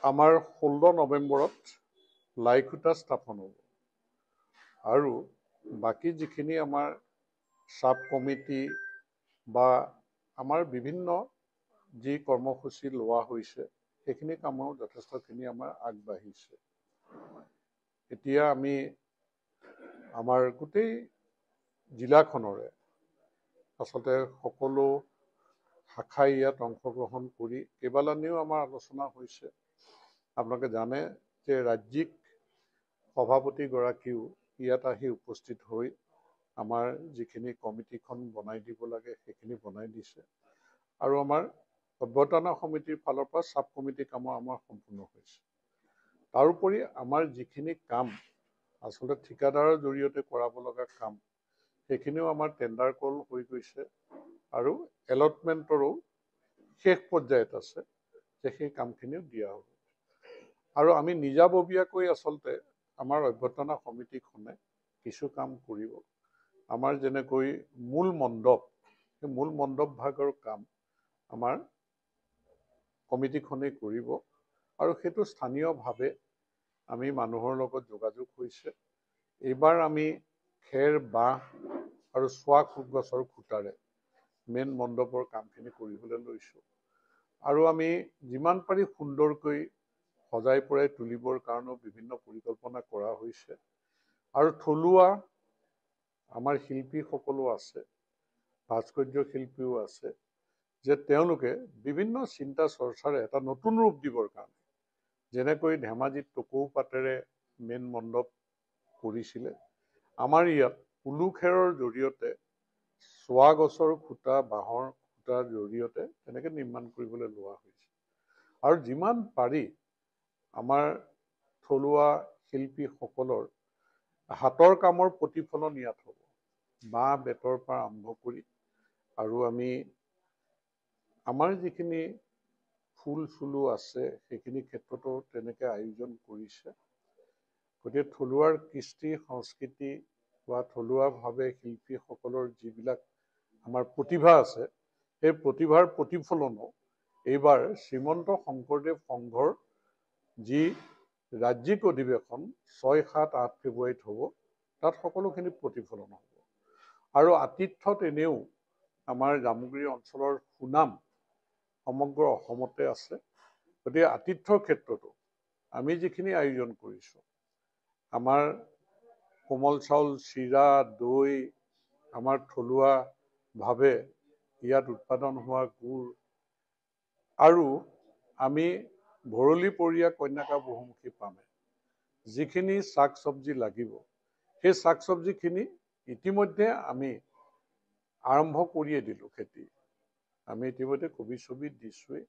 আমাৰ 16 নৱেম্বৰত লাইখুঁটা স্থাপন হ'ব আৰু বাকী যিখিনি আমাৰ চাব কমিটি বা আমাৰ বিভিন্ন যি কৰ্মসূচী লোৱা হৈছে, সেইখিনি কামো যথেষ্টখিনি আমাৰ আগবাঢ়িছে। এতিয়া আমি আমাৰ গোটেই জিলাখনৰে আচলতে সকলো শাখাই ইয়াত অংশগ্ৰহণ কৰি কেইবালানিও আমাৰ আলোচনা হৈছে। আপোনালোকে জানে যে ৰাজ্যিক সভাপতিগৰাকীও ইয়াত আহি উপস্থিত হৈ আমাৰ যিখিনি কমিটিখন বনাই দিব লাগে, সেইখিনি বনাই দিছে আৰু আমাৰ অভ্যৰ্থনা সমিতিৰ ফালৰ পৰা চাব কমিটি কামো আমাৰ সম্পূৰ্ণ হৈছে। তাৰোপৰি আমাৰ যিখিনি কাম আচলতে ঠিকাদাৰৰ জৰিয়তে কৰাব লগা কাম, সেইখিনিও আমাৰ টেণ্ডাৰ কল হৈ গৈছে আৰু এলটমেণ্টৰো শেষ পৰ্যায়ত আছে যে সেই কামখিনিও দিয়া হ'ব। আৰু আমি নিজাববীয়াকৈ আচলতে আমাৰ অভ্যৰ্থনা সমিতিখনে কিছু কাম কৰিব। আমাৰ যেনেকৈ মূল মণ্ডপ, সেই মূল মণ্ডপ ভাগৰ কাম আমাৰ কমিটিখনেই কৰিব আৰু সেইটো স্থানীয়ভাৱে আমি মানুহৰ লগত যোগাযোগ হৈছে। এইবাৰ আমি খেৰ, বাঁহ আৰু চোৱা গছৰ খুঁটাৰে মেইন মণ্ডপৰ কামখিনি কৰিবলৈ লৈছোঁ আৰু আমি যিমান পাৰি সুন্দৰকৈ সজাই পৰাই তুলিবৰ কাৰণেও বিভিন্ন পৰিকল্পনা কৰা হৈছে। আৰু থলুৱা আমাৰ শিল্পীসকলো আছে, ভাস্কৰ্য শিল্পীও আছে, যে তেওঁলোকে বিভিন্ন চিন্তা চৰ্চাৰে এটা নতুন ৰূপ দিবৰ কাৰণে, যেনেকৈ ধেমাজিত টকৌ পাতেৰে মেইন মণ্ডপ কৰিছিলে, আমাৰ ইয়াত উলুখেৰৰ জৰিয়তে চোৱা গছৰ খুঁটা, বাঁহৰ খুঁটাৰ জৰিয়তে তেনেকৈ নিৰ্মাণ কৰিবলৈ লোৱা হৈছে। আৰু যিমান পাৰি আমাৰ থলুৱা শিল্পীসকলৰ হাতৰ কামৰ প্ৰতিফলন ইয়াত হ'ব, বাঁহ বেতৰ পৰা আৰম্ভ কৰি আৰু আমি আমাৰ যিখিনি ফুল চুলো আছে, সেইখিনি ক্ষেত্ৰতো তেনেকৈ আয়োজন কৰিছে। গতিকে থলুৱাৰ কৃষ্টি সংস্কৃতি বা থলুৱাভাৱে শিল্পীসকলৰ যিবিলাক আমাৰ প্ৰতিভা আছে, সেই প্ৰতিভাৰ প্ৰতিফলনো এইবাৰ শ্ৰীমন্ত শংকৰদেৱ সংঘৰ যি ৰাজ্যিক অধিৱেশন 6, 7, 8 ফেব্ৰুৱাৰীত হ'ব, তাত সকলোখিনি প্ৰতিফলন হ'ব। আৰু আতিথ্যত এনেও আমাৰ জামুগুৰি অঞ্চলৰ সুনাম সমগ্ৰ অসমতে আছে। গতিকে আতিথ্যৰ ক্ষেত্ৰতো আমি যিখিনি আয়োজন কৰিছোঁ, আমাৰ কোমল চাউল, চিৰা, দৈ, আমাৰ থলুৱাভাৱে ইয়াত উৎপাদন হোৱা গুৰ আৰু আমি ভৰলীপৰীয়া কন্যাকা বহুমুখী পামে যিখিনি শাক চব্জি লাগিব, সেই শাক চব্জিখিনি ইতিমধ্যে আমি আৰম্ভ কৰিয়ে দিলোঁ খেতি। আমি ইতিমধ্যে কবি চবি দিছোঁৱেই,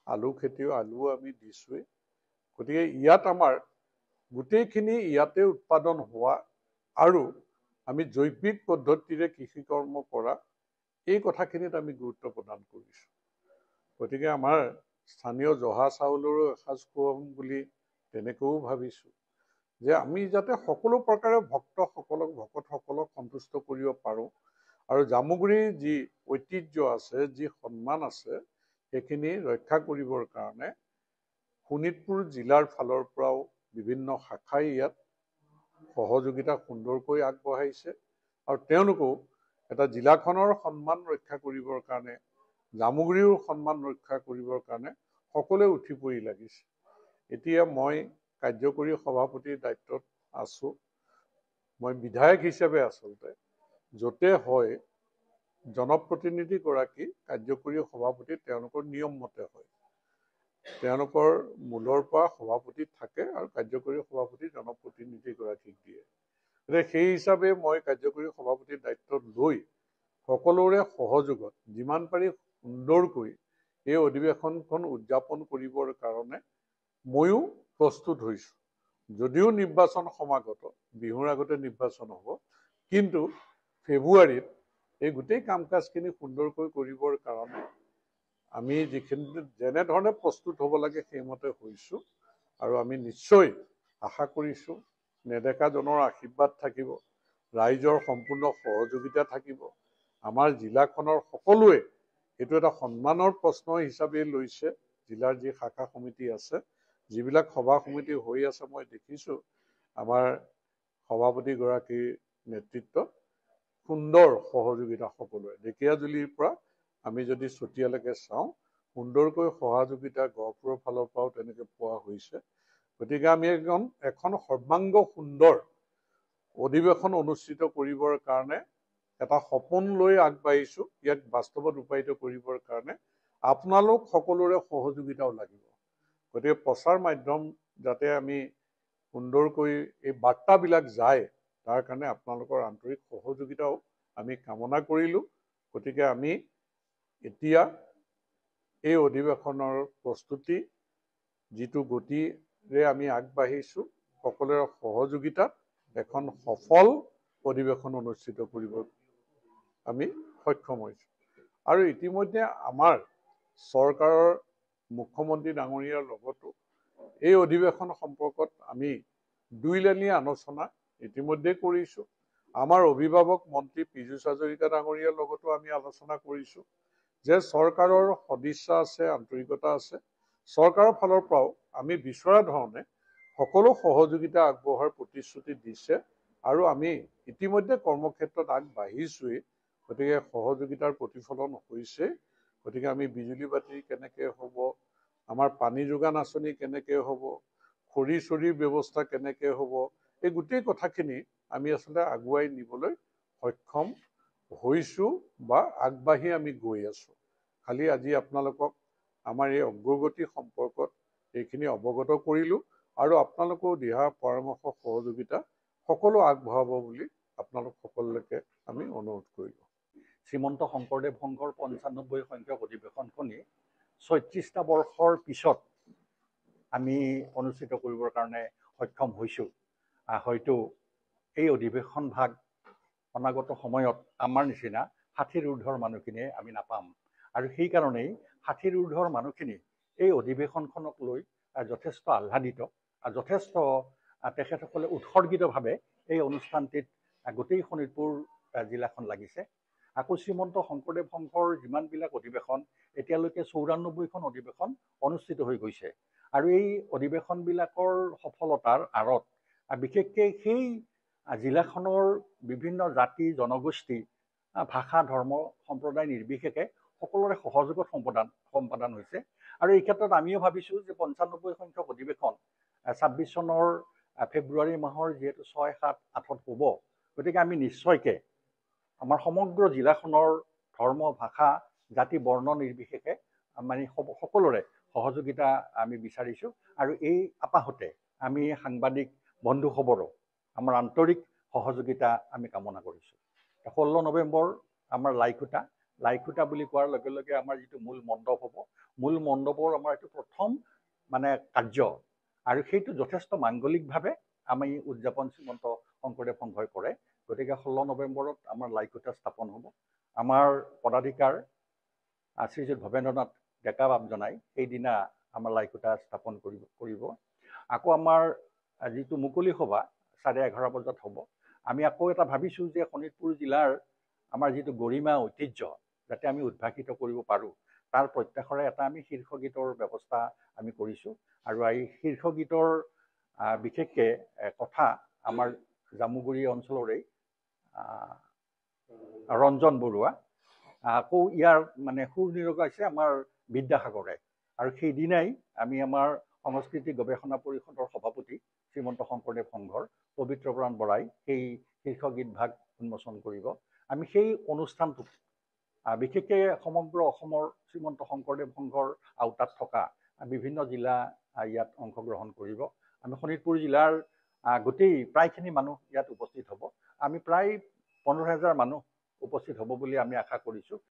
আলু খেতিও আলুও আমি দিছোঁৱেই। গতিকে ইয়াত আমাৰ গোটেইখিনি ইয়াতে উৎপাদন হোৱা আৰু আমি জৈৱিক পদ্ধতিৰে কৃষিকৰ্ম কৰা, এই কথাখিনিত আমি গুৰুত্ব প্ৰদান কৰিছোঁ। গতিকে আমাৰ স্থানীয় জহা চাউলৰো এসাঁজ খুৱাম বুলি তেনেকৈও ভাবিছোঁ যে আমি যাতে সকলো প্ৰকাৰে ভক্তসকলক, ভকতসকলক সন্তুষ্ট কৰিব পাৰোঁ আৰু জামুগুৰিৰ যি ঐতিহ্য আছে, যি সন্মান আছে, সেইখিনি ৰক্ষা কৰিবৰ কাৰণে শোণিতপুৰ জিলাৰ ফালৰ পৰাও বিভিন্ন শাখাই ইয়াত সহযোগিতা সুন্দৰকৈ আগবঢ়াইছে আৰু তেওঁলোকেও এটা জিলাখনৰ সন্মান ৰক্ষা কৰিবৰ কাৰণে, জামুগুৰিৰ সন্মান ৰক্ষা কৰিবৰ কাৰণে সকলোৱে উঠি পৰি লাগিছে। এতিয়া মই কাৰ্যকৰী সভাপতিৰ দায়িত্বত আছোঁ। মই বিধায়ক হিচাপে আচলতে য'তে হয় জনপ্ৰতিনিধিগৰাকী কাৰ্যকৰী সভাপতি তেওঁলোকৰ নিয়ম মতে হয়, তেওঁলোকৰ মূলৰ পৰা সভাপতি থাকে আৰু কাৰ্যকৰী সভাপতি জনপ্ৰতিনিধিগৰাকীক দিয়ে। গতিকে সেই হিচাপে মই কাৰ্যকৰী সভাপতিৰ দায়িত্ব লৈ সকলোৰে সহযোগত যিমান পাৰি সুন্দৰকৈ এই অধিৱেশনখন উদযাপন কৰিবৰ কাৰণে ময়ো প্ৰস্তুত হৈছোঁ। যদিও নিৰ্বাচন সমাগত, বিহুৰ আগতে নিৰ্বাচন হ'ব, কিন্তু ফেব্ৰুৱাৰীত এই গোটেই কাম কাজখিনি সুন্দৰকৈ কৰিবৰ কাৰণে আমি যিখিনি যেনেধৰণে প্ৰস্তুত হ'ব লাগে সেইমতে হৈছোঁ আৰু আমি নিশ্চয় আশা কৰিছোঁ নেদেখাজনৰ আশীৰ্বাদ থাকিব, ৰাইজৰ সম্পূৰ্ণ সহযোগিতা থাকিব। আমাৰ জিলাখনৰ সকলোৱে এইটো এটা সন্মানৰ প্ৰশ্ন হিচাপে লৈছে, জিলাৰ যি শাখা সমিতি আছে, যিবিলাক সভা সমিতি হৈ আছে মই দেখিছোঁ আমাৰ সভাপতিগৰাকীৰ নেতৃত্বত সুন্দৰ সহযোগিতা সকলোৰে। ঢেকীয়াজুলিৰ পৰা আমি যদি চতিয়ালৈকে চাওঁ, সুন্দৰকৈ সহযোগিতা গহপুৰৰ ফালৰ পৰাও তেনেকৈ পোৱা হৈছে। গতিকে আমি এখন সৰ্বাংগ সুন্দৰ অধিৱেশন অনুষ্ঠিত কৰিবৰ কাৰণে এটা সপোন লৈ আগবাঢ়িছোঁ। ইয়াক বাস্তৱত ৰূপায়িত কৰিবৰ কাৰণে আপোনালোক সকলোৰে সহযোগিতাও লাগিব। গতিকে প্ৰচাৰ মাধ্যম যাতে আমি সুন্দৰকৈ এই বাৰ্তাবিলাক যায়, তাৰ কাৰণে আপোনালোকৰ আন্তৰিক সহযোগিতাও আমি কামনা কৰিলোঁ। গতিকে আমি এতিয়া এই অধিৱেশনৰ প্ৰস্তুতি যিটো গতিৰে আমি আগবাঢ়িছোঁ, সকলোৰে সহযোগিতাত এখন সফল অধিৱেশন অনুষ্ঠিত কৰিব আমি সক্ষম হৈছোঁ। আৰু ইতিমধ্যে আমাৰ চৰকাৰৰ মুখ্যমন্ত্ৰী ডাঙৰীয়াৰ লগতো এই অধিৱেশন সম্পৰ্কত আমি দুইলানি আলোচনা ইতিমধ্যে কৰিছোঁ। আমাৰ অভিভাৱক মন্ত্ৰী পীযুষ হাজৰিকা ডাঙৰীয়াৰ লগতো আমি আলোচনা কৰিছোঁ যে চৰকাৰৰ সদিচ্ছা আছে, আন্তৰিকতা আছে। চৰকাৰৰ ফালৰ পৰাও আমি বিচৰা ধৰণে সকলো সহযোগিতা আগবঢ়োৱাৰ প্ৰতিশ্ৰুতি দিছে আৰু আমি ইতিমধ্যে কৰ্মক্ষেত্ৰত আগবাঢ়িছোঁৱেই। গতিকে সহযোগিতাৰ প্ৰতিফলন হৈছে। গতিকে আমি বিজুলী বাতি কেনেকৈ হ'ব, আমাৰ পানী যোগান আঁচনি কেনেকৈ হ'ব, খৰি চৰিৰ ব্যৱস্থা কেনেকৈ হ'ব, এই গোটেই কথাখিনি আমি আচলতে আগুৱাই নিবলৈ সক্ষম হৈছোঁ বা আগবাঢ়ি আমি গৈ আছোঁ। খালি আজি আপোনালোকক আমাৰ এই অগ্ৰগতি সম্পৰ্কত এইখিনি অৱগত কৰিলোঁ আৰু আপোনালোকেও দিহা পৰামৰ্শ সহযোগিতা সকলো আগবঢ়াব বুলি আপোনালোক সকলোকে আমি অনুৰোধ কৰিলোঁ। শ্ৰীমন্ত শংকৰদেৱ সংঘৰ 95 সংখ্যক অধিৱেশনখনি 36টা বৰ্ষৰ পিছত আমি অনুষ্ঠিত কৰিবৰ কাৰণে সক্ষম হৈছোঁ। হয়তো এই অধিৱেশন ভাগ অনাগত সময়ত আমাৰ নিচিনা 60 ঊৰ্ধৰ মানুহখিনিয়ে আমি নাপাম, আৰু সেইকাৰণেই 60 ঊৰ্ধৰ মানুহখিনি এই অধিৱেশনখনক লৈ যথেষ্ট আহ্লাদিত আৰু যথেষ্ট তেখেতসকলে উৎসৰ্গিতভাৱে এই অনুষ্ঠানটিত গোটেই শোণিতপুৰ জিলাখন লাগিছে। আকৌ শ্ৰীমন্ত শংকৰদেৱ সংঘৰ যিমানবিলাক অধিৱেশন, এতিয়ালৈকে 94খন অধিৱেশন অনুষ্ঠিত হৈ গৈছে, আৰু এই অধিৱেশনবিলাকৰ সফলতাৰ আঁৰত বিশেষকৈ সেই জিলাখনৰ বিভিন্ন জাতি জনগোষ্ঠী, ভাষা, ধৰ্ম, সম্প্ৰদায় নিৰ্বিশেষে সকলোৰে সহযোগত সম্পাদন হৈছে। আৰু এই ক্ষেত্ৰত আমিও ভাবিছোঁ যে 95 সংখ্যক অধিৱেশন 26 চনৰ ফেব্ৰুৱাৰী মাহৰ যিহেতু 6, 7, 8ত হ'ব, গতিকে আমি নিশ্চয়কৈ আমাৰ সমগ্ৰ জিলাখনৰ ধৰ্ম, ভাষা, জাতি, বৰ্ণ নিৰ্বিশেষে মানে সকলোৰে সহযোগিতা আমি বিচাৰিছোঁ। আৰু এই আপাহতে আমি সাংবাদিক বন্ধুসবৰো আমাৰ আন্তৰিক সহযোগিতা আমি কামনা কৰিছোঁ। 16 নৱেম্বৰ আমাৰ লাইখুঁটা, লাইখুঁটা বুলি কোৱাৰ লগে লগে আমাৰ যিটো মূল মণ্ডপ হ'ব, মূল মণ্ডপৰ আমাৰ এইটো প্ৰথম মানে কাৰ্য, আৰু সেইটো যথেষ্ট মাংগলিকভাৱে আমি উদযাপন শ্ৰীমন্ত শংকৰদেৱ সংঘই কৰে। গতিকে 16 নৱেম্বৰত আমাৰ লাইখুঁটা স্থাপন হ'ব। আমাৰ পদাধিকাৰ শ্ৰীযুত ভৱেন্দ্ৰনাথ ডেকা বাপজনাই সেইদিনা আমাৰ লাইখুঁটা স্থাপন কৰিব। আকৌ আমাৰ যিটো মুকলি সভা 11:30 বজাত হ'ব। আমি আকৌ এটা ভাবিছোঁ যে শোণিতপুৰ জিলাৰ আমাৰ যিটো গৰিমা ঐতিহ্য যাতে আমি উদ্ভাসিত কৰিব পাৰোঁ, তাৰ প্ৰত্যাশাৰে এটা আমি শীৰ্ষগীতৰ ব্যৱস্থা আমি কৰিছোঁ। আৰু এই শীৰ্ষগীতৰ বিশেষকৈ কথা আমাৰ জামুগুৰি অঞ্চলৰেই ৰঞ্জন বৰুৱা, আকৌ ইয়াৰ মানে সুৰ নিৰগাইছে আমাৰ বিদ্যাসাগৰে। আৰু সেইদিনাই আমি আমাৰ সংস্কৃতি গৱেষণা পৰিষদৰ সভাপতি শ্ৰীমন্ত শংকৰদেৱ সংঘৰ পবিত্ৰ প্ৰাণ বৰাই সেই শীৰ্ষগীত ভাগ উন্মোচন কৰিব। আমি সেই অনুষ্ঠানটোত বিশেষকৈ সমগ্ৰ অসমৰ শ্ৰীমন্ত শংকৰদেৱ সংঘৰ আওতাত থকা বিভিন্ন জিলা ইয়াত অংশগ্ৰহণ কৰিব। আমি শোণিতপুৰ জিলাৰ গোটেই প্ৰায়খিনি মানুহ ইয়াত উপস্থিত হ'ব। আমি প্ৰায় 15,000 মানুহ উপস্থিত হ'ব বুলি আমি আশা কৰিছোঁ।